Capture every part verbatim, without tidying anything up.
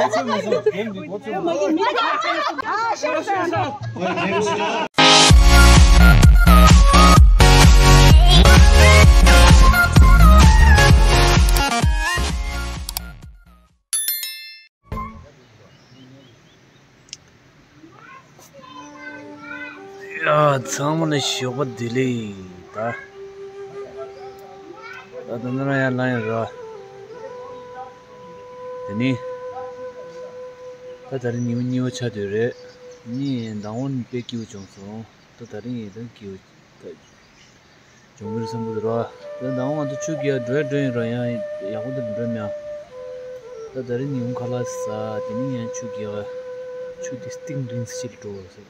ཡ། ཚང་མ་ལ་ཞོགས་པ་བདེ་ལེགས། ད་ད་ད་ན་ར་ཡ་ལ་ཡ་ར། དེ་ནི་ད་ད་རེས་ཉི་མ་གཉིས་པ་ཆགས་བསྡད་རེད། ནི་མདང་དགོང་ནི་དཔེ་སྐྱིད་པོ་བྱུང་སོང་། ད་ད་རེས་ཡིན་ད་སྐྱིད་པོ་ད། སྦྱོང་གི་རེད་བསམ་གི་འདུག་ར། ད་ནང་ང་ད་ཆུ་རྐྱལ་འགྲོ་ཡ་འགྲོ་ཡིན་ར། ཡང་ཡག་པོ་འདུག་འགྲོ་མེད་ཨ། ད་ད་རེས་ཉིན་གུང་ཁ་ལག་ཟ། དེ་ནས་ཡང་ཆུ་རྐྱལ། ཆུ་དེ་སྟེང་རིང་ས་ཞིག་ལ་འགྲོ་བ་ཟེར།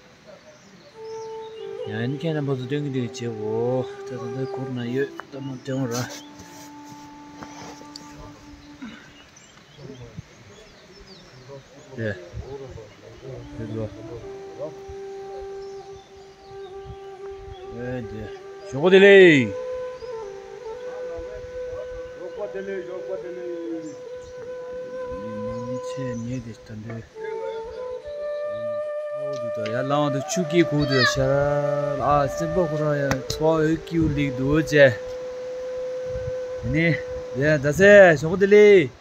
ཡང་ཡིན་ཁྱེད་རྣམ་པ་ཚོ་སྟོན་གི་འདུག་བྱེད་འོ། ད་ད་ད་འཁོར་ན་ཡོད། ད་མ་སྟོན་ར། དེ། དེ་ལོ། ཨེ་དེ། ཞོགས་པ་བདེ་ལེགས། ཞོགས་པ་བདེ་ལེགས། ཞོགས་པ་བདེ་ལེགས། མང་ཆེ་ཉེ་དེ་ད་འདོད། ཨོ་དུ་ད་ཡར་ལངས་དུ་ཆུ་སྐྱེས་ཁུག་དུ་ཤར། ཨ་སེམས་པ་ཁོ་རང་ཡང་ཚོ་བ་འོད་ཀྱིའུ་ལིག་འདུག་ཅེ། དེ་ནས་དེ་ད་སེ་ཞོགས་པ་བདེ་ལེགས།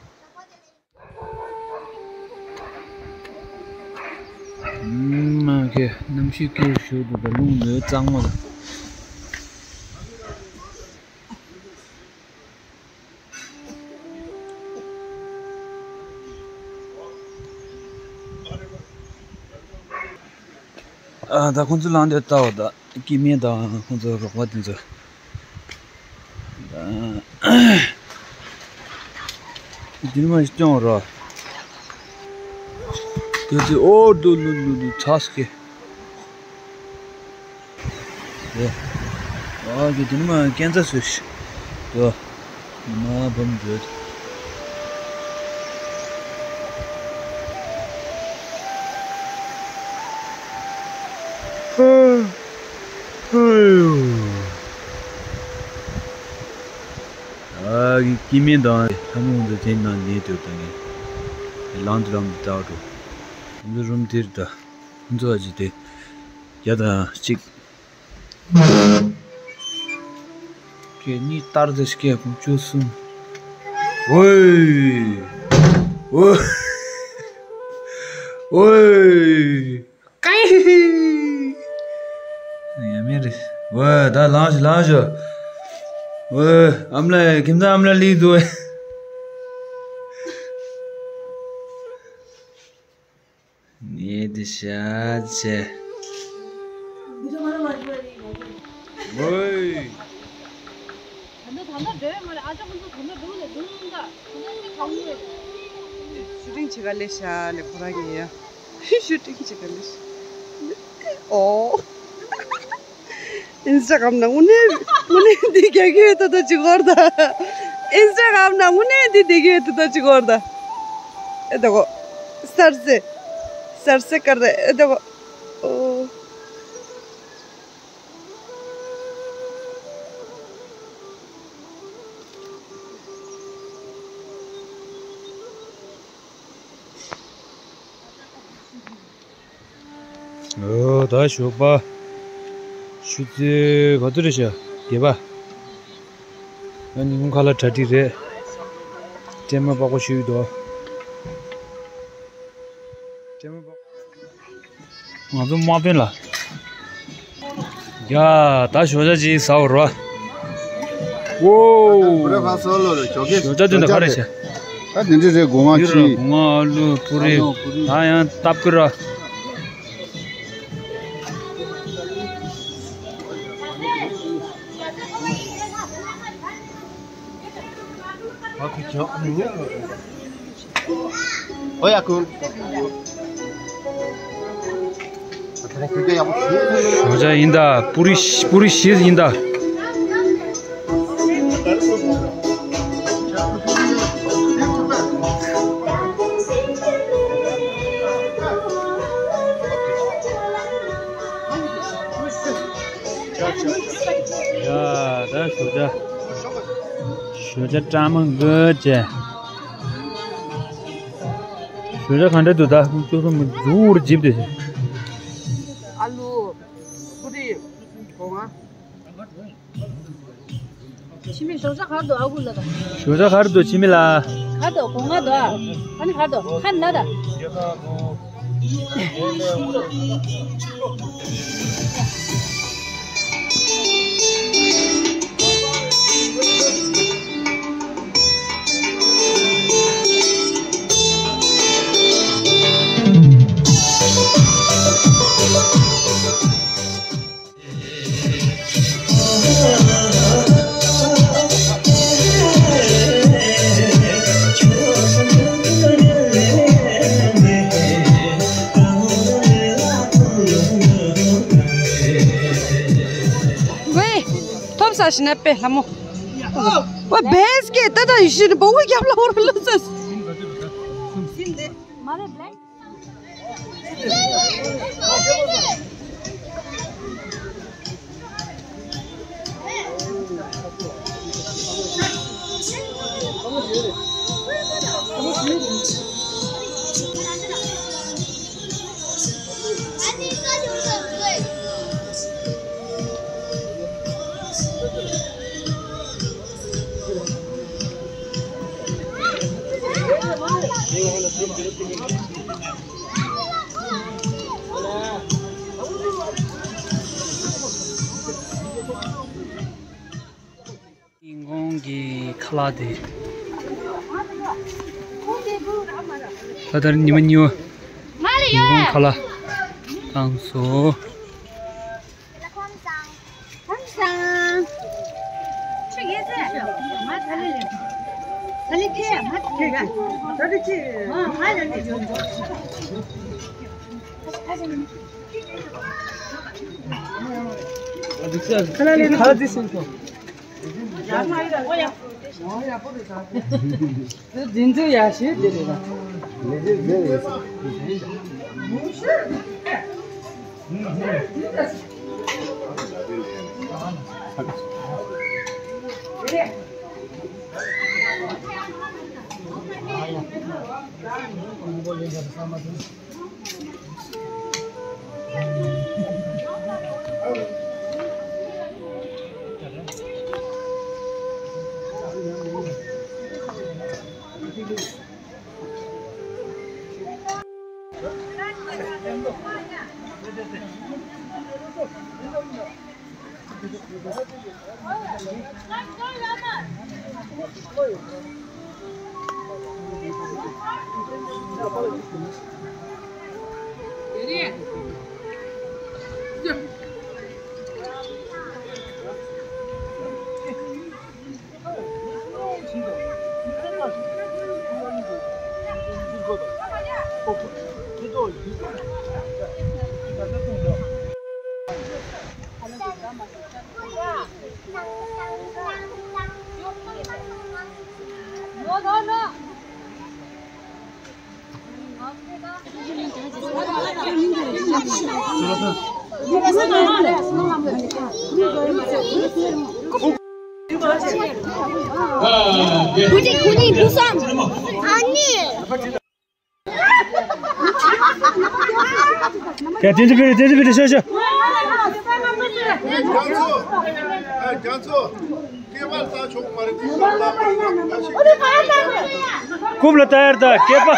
ཨུམ། མ་གི་གནམ་གཤིས་སྐྱིད་ཤོས་འདུག་ད་རླུང་ལོས་གཙང་མ་ལ། ཨ་ད་ཁོང་ཚོ་ལངས་དུས་ལྟ་བ་ད་སྐྱེ་དམན་དང་ཁོང་ཚོ་རོགས་པ་དེ་ཚོ། འདིར་མ་སྐྱོང་རོགས། དེ་དེ་ཨོ་རྡོ་ལུ་ལུ་ལུ་ཚ་སྐེ། ཨོ་གི་འདིར་མ་སྐྱེན་ཚ་སུ་ཤི། དོ། མ་བམ་བརྗོད། ཨ་གི་སྐྱེ་དམན་དང་ལྷ་མོ་འདི་དེ་ནང་ནས་དུ་དང་ངས་ལང་དུ་ལང་དུ་བཏགས་འགྲོ། འདི་རུམ་དེར་ད་འདི་ཨ་ཅི་དེ་བརྒྱ་དང་གཅིག་གི་གཉིས་ལྟར་དེ་སྐད་ཀུན་བཅུ་གསུམ། ཝེ། ཝེ། ཝེ། ཀའི། ཡ་མེད་རེད། ཝེ་ད་ལངས་ཤོག་ལངས་ཤོག་ཝེ་ཨ་མ་ལགས་ཁྱིམ་ཚང་ཨ་མ་ལགས་སླེབས་འདུག་ཝེ། ངས་འདི་བྱས་བྱས། ཝེ། ཤུ་ཊིང་བྱེད་ག་སླེབས་ཤག་ལས་ཁོ་རང་གིས་ཡ། ཤུ་ཊིང་བྱེད་ག་སླེབས་ཤག་ཨོ། ཨིན་སི་ཊ་གྷ་རམ་ནང་དངོས་གནས་དངོས་གནས་འདི་རྒྱག་གི་ཡོད་ད་ད་ཅི་གོ་ར་ད། ཨིན་སི་ཊ་གྷ་རམ་ནང་དངོས་གནས་འདི་བསྡད་ཀྱི་ཡོད་ད་ད་ཅི་གོ་ར་ད། ཨེ་ད་གོ། སར་སེ། སར་སེ་ཀར་རེ་ཨེ་ད་གོ། ཨོ། ཨོ་ད་ཞོགས་པ། ཆུ་ཚོད་ག་ཚོད་རེད་ཤག་བརྒྱད་པ། ང་ཉིན་གུང་ཁ་ལག་གྲ་སྒྲིག་རེད། སྲན་མ་པགས་པ་བཤུས་འདུག་སྲན་མ་པགས། ང་ཚོ་དམག་དཔོན་ལ། ཡ་ད་ཞོགས་ཇ་ཅིག་ཟ་བར་བ། ཝོ། ཞོགས་ཇ་དོན་དག་ག་རེ་བྱས། ད་དེ་འདྲ་རེད། སྒོ་ང་ཡུ་ར་ཅི། སྒོ་ང་ཨ་ལུ་པུ་རི། ད་ཡང་སྟབས་ཀྱི་ར། ཨོ་ཡ་ཀུན། ཞོགས་ཇ་ཡིན་ད། པུ་རི་པུ་རི་བཞི་ཡིན་ད། ཡ་ད་ཞོགས་ཇ། ཞོགས་ཇ་བཀྲ་མ་དགོས་ཅེ། བཟོ་གྲྭ་ག་འདྲ་འདུག་ད་ཁོང་ཚོ་མི་འདུག་རུ་འཇིབ་དེ། ཨ་ལུ། ཀུ་རི། སྒོ་ང་། ཕྱི་མི་ཞོགས་ཇ་གར་དུ་ཨ་ཁུ་ལ་ད། ཞོགས་ཇ་གར་དུ་ཕྱི་མི་ལ། གར་དུ་སྒོ་ང་དུ་ཨ། ཨ་ནི་གར་དུ་ཁ་ན་ད། ཝེ། ཐོབ་ས་ཞིག་ན་པེ་ལྷ་མོ། ཝེ་བེས་ཀེ་ཏ་ཏ་ཡི་ཤི་ནི་བོ་ཝེ་རྒྱབ་ལ་འོར་ལོ་སས། ཉིན་གུང་གི་ཁ་ལག་དེ། ད་ལྟར་ཉི་མ་གཉིས་པ། ཉིན་གུང་ཁ་ལག་བཏང་སོང་། འཛིན་ཚུལ་ཡག་ཤོས་དེ་རེད་ལ། ཁྱེད་དེ་འདྲ་བི་དེ་འདྲ་བི་དེ་ཤོད་ཤོད། རྒྱ་མཚོ། ཨ། རྒྱ་མཚོ། སྐེད་པ་ལྟ་ཆོག་མ་རེད། རྐུབ་ལ་ལྟ་ཡར་ལྟ། སྐེད་པ།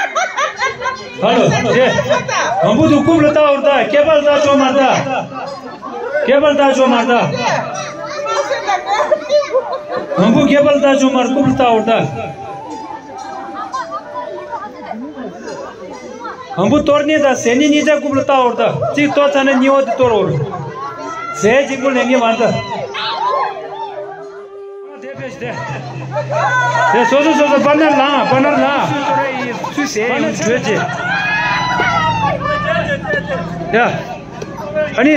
ཧ་ལོ། དེ། དང་པོ་དུ་རྐུབ་ལ་ལྟ་འོར་ལྟ། སྐེད་པ་ལ་ལྟ་ཆོག་མ་ལྟ། སྐེད་པ་ལ་ལྟ་ཆོག་མ་ལྟ། དང་པོ་སྐེད་པ་ལ་ལྟ་ཆོག་མ་རྐུབ་ལ་ལྟ་འོར་ལྟ། དང་པོ་གཏོར་ནི་དང་ཟས་ནི་གཉིས་ཆ་རྐུབ་ལ་བཏགས་འོར་ད། གཅིག་གཏོར་ཚར་ན་གཉིས་པ་དེ་གཏོར་འོར། ཟས་གཅིག་པོ་ལེན་གྱི་མ་འདུག་དེ་ཕེབས་ཏེ། དེ་སོ་སོ་སོ་སོ་པར་ནར་ལངས། པར་ནར་ལངས། སུས་ཟས་ཡོང་བྲོས་ཅི། ཡ། ཨ་ནི།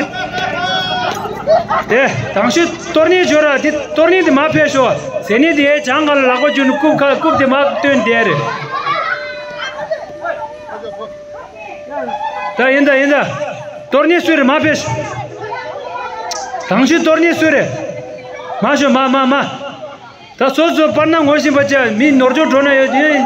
དེ་དང་ཤོས་གཏོར་ནི་འབྱོར་ར། དེ་གཏོར་ནི་དེ་མ་ཕེབས་ཤོག་ཟས་ནི་དེ་ཡའི་བྱང་ག་ལ་ལག་པ་འཇུ་ནི་རྐུབ་ཁ་རྐུབ་དེ་མ་བཏོན་བསྡད་རེད། ད་ཡིན་ད་ཡིན་ད། གཏོར་ནི་སུ་རེད་མ་ཕེབས། དང་ཤོས་གཏོར་ནི་སུ་རེད། མ་ཤོད་མ་མ་མ། ད་སོ་སོ་པར་ན་ངོ་ཤེས་པ་བྱ། མི་ནོར་འཆོར་འགྲོ་ན་ཡོད་ཡིན།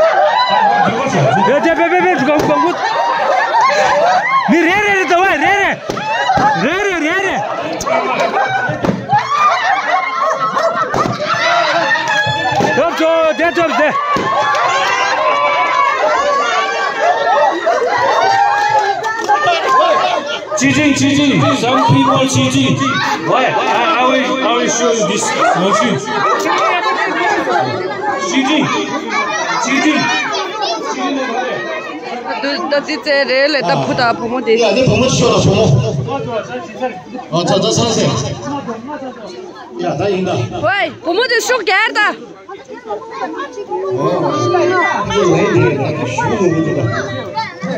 རེད་དེ་པེ་པེ་པེ་གོང་གོང་གོང་། མི་རེ་རེ་རེ་དོ་བ་རེ་རེ། རེ་རེ་རེ་རེ། ཐོབ་ཆོག་དེ་ཐོབ་དེ། Cheating, cheating, some people cheating. Why? I, I will, I will show you this machine. Cheating, cheating. ད་འདི་ཙེ་རེད་ལས་ད་བུ་དང་བུ་མོ་དེ། ཡ་འདི་བུ་མོ་ཤོག་ལ་བུ་མོ། ཨ་ཚ་ཚ་ཚ་ཚ། ཡ་ད་ཡིན་ད། ཝེ་བུ་མོ་དེ་ཤོག་རྒྱག་ད།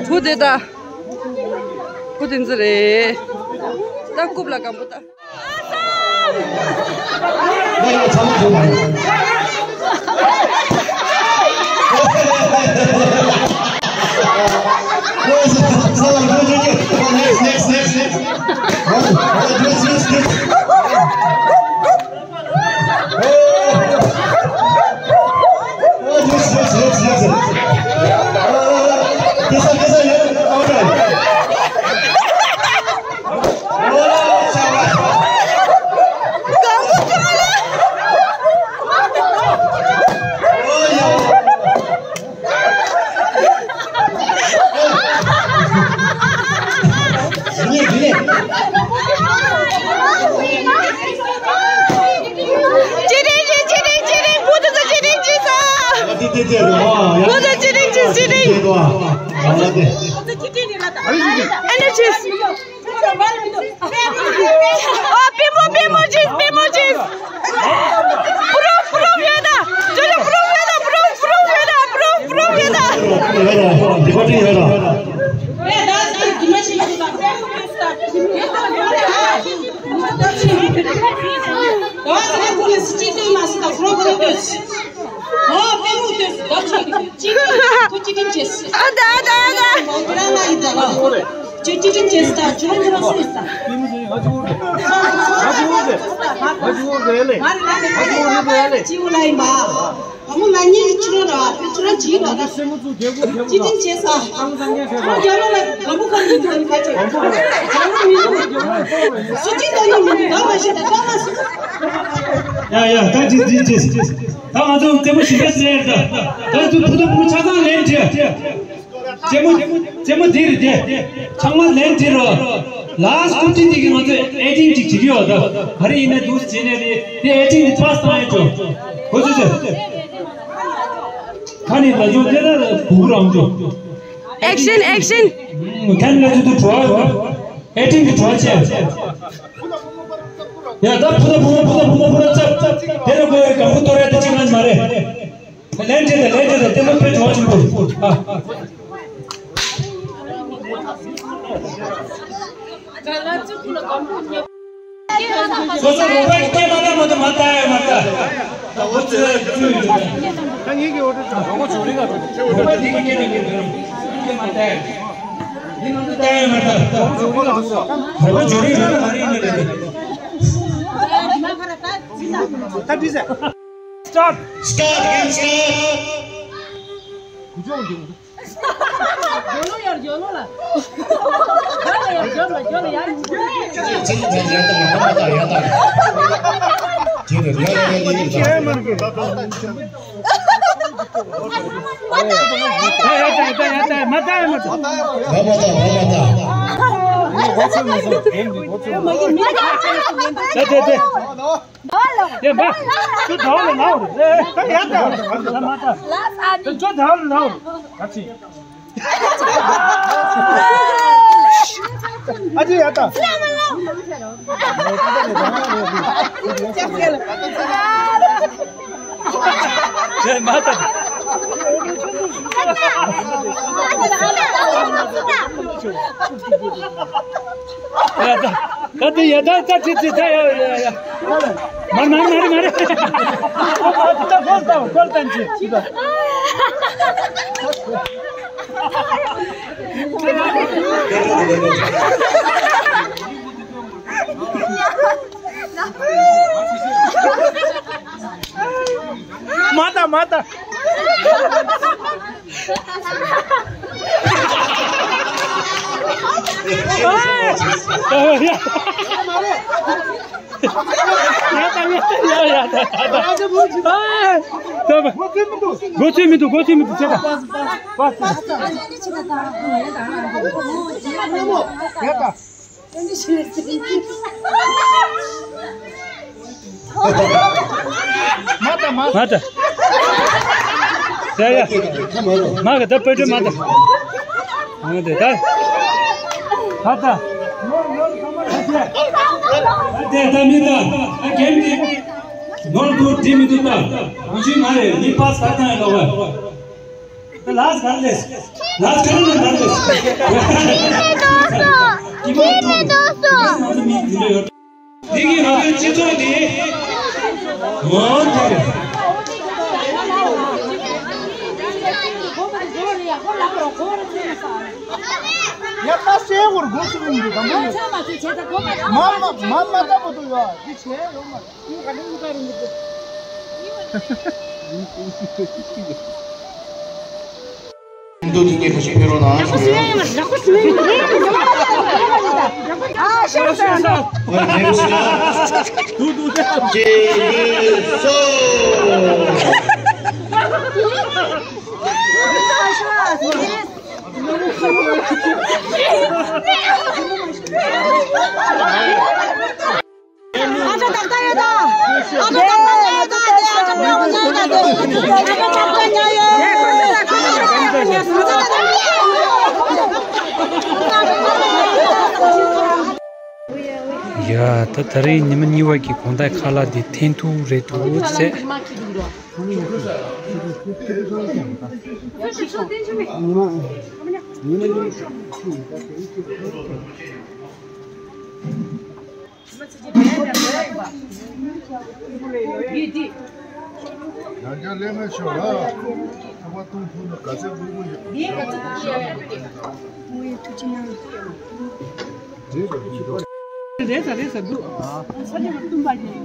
བུ་དེ་ད། བུ་དེ་ཚོ་རེད། ད་རྐུབ་ལ་སྒམ་པོ་ད། Next, next, next, next. ཨ་པི་མོ་པི་མོ་ཅིས་པི་མོ་ཅིས། པུ་རུབ་པུ་རུབ་ཡོད་ད། ཅོ་ཅོ་པུ་རུབ་ཡོད་ད། པུ་རུབ་པུ་རུབ་ཡོད་ད། པུ་རུབ་པུ་རུབ་ཡོད་ད། ཡ་ཡ་ད་ཅི་ཅི་ཅི། ད་ང་ཚོ་རྩེད་མོ་ཞིབ་ཕྲ་ཟེར་ད། ད་ཚོ་ཕུ་ཐུ་ཕུ་ཆ་ཚང་ལེན་དྲི། རྩེད་མོ་རྩེད་མོ་འདི་རེད་དེ། ཚང་མ་ལེན་དྲི་རོ། ལཱ་སི་ཊི་ཀུ་ཊི་འདི་གི་ང་ཚོ་ཨེ་ཀ་ཊིང་ཅིག་བྱེད་ཀྱི་ཡོད་ད། ག་རེ་ཡིན་ན་འདུག་སེ་བྱས་ནས་རེད་དེ། ཨེ་ཀ་ཊིང་འདི་པཱ་སི་བཏང་ཡོད་ཅོ། གོ་ཚོད་ཚོད། ཁ་ནས་ལ་ཅོ་དེ་ལ་བུ་རང་ཅོ། ཨེག་ཤན་ཨེག་ཤན། ཁ་ནས་ལ་ཅོ་དུ་བྲོ་བ་ཡོད། ཨེ་ཀ་ཊིང་གི་བྲོ་བ་བྱས། ཡ་ད་ཕུ་ད་ཕུ་མོ་ཕུ་ད་ཕུ་མོ་ཕུ་ད་ཙབ་ཙབ་དེ་ལ་གོ་ཡ་གམ་ཕུ་གཏོར་ཡ་དེ་ཅི་ང་མ་རེད། ལན་བྱེད་དང་ལན་བྱེད་དང་ལྟད་མོ་ཕེ་གྲོགས་ཆེན་པོ། ཨ། སོ་སོ་རོགས་པ་སྐད་མ་བཏང་མ་གཏོགས་མ་བལྟ་ཡ་མ་བལྟ། ད་འོ་ཙི་ཙི་ཡོད། ད་ངེད་ཀྱི་འོ་ཙི་ཙི་རོགས་པ་ཇོ་རི་ལ་རོགས་པ་འདི་གི་སྐད་ནང་གི་འདི་རུ་སྐད་མ་བལྟ་ཡ། འདི་ང་ཚོ་བལྟ་ཡ་མ་བལྟ། རོགས་པ་ཇོ་རི་ལ་རོགས་པ་ཇོ་རི་ལ་ང་རེ་ཡིན་ན་རེད། ད་འདི་ཟེར། Start. Start, game start. དེ་མ། ཁྱོད་དྲ་བ་ལ་ལའོ་རེད། ད་ཡ་ད་ད་མ་ད། ལ་ས་ནི། ཁྱོད་དྲ་བ་ལ་ལའོ་རེད། ད་ཅི། ཨ་ཅེ་ཡ་ད། དེ་མ་ད། ཡ་ད། ད་དེ་ཡ་ད་ད་ཅི་ཅི་ད་ཡ་ཡ་ཡ། མར་མར་མར་མར། ད་ཧོལ་ད་ཧོལ་ད་ཅི་ཅི་ད། མ་ད་མ་ད། སྒོ་ཚུགས་མི་འདུག་སྒོ་ཚུགས་མི་འདུག་ཚེ་ད། མ་ད་མ། མ་ད། ཡ་ཡ། མ་ག་ད་པེ་ཏྲེ་མ་ད། མ་ད་ད། ད་ད། ད་ད་མི་ད། ཨ་གེམ་དེ། ནོར་དུ་དྲི་མི་འདུག་ད། གང་ཞིག་མ་རེད་ནི་པ་སི་ད་ད་ཡ་ལོ་བ། ལཱས་གར་ལེས། ལཱས་གར་ལེས་གར་ལེས། ཁྱི་མེད་དོ་སོ། ཁྱི་མེད་དོ་སོ། འདི་གི་ང་ཚོའི་སྤྱི་ཚོགས་འདི། འོ་དེ་རེད། ཡ་ད་སེ་བོར་སྒོ་ཚུགས་མི་འདུག་དམ་པོ་ཡོད། མ་མ་མ་མ་ལྟ་བུ་འདུག་ཡ། འདི་བྱས་ཡོད་མ། མདོ་དེ་ཉིད་ཁ་ཤས་ཕེབས་རོགས་གནང་ཞུ། ཨ་ཤེས་སོང་། ཅེས་ཡིན་སོ། ཡ། ད་ད་རེས་ཉི་མ་གཉིས་པ་གི་དགོང་དག་ཁ་ལག་འདི་འཐེན་ཐུག་རེད་འདུག་ཟེར། ཡང་བསྐྱར་ལས་མེད་ཤོག་ལ། ཚོགས་པ་གཏོང་ཐུབ་ན་ག་ཚད་དགོས་དགོས་ཡོད། རེད་ད་རེད་ད་འདུག་ཨ། ས་ཆ་བར་སྟོན་པ་ཡིན།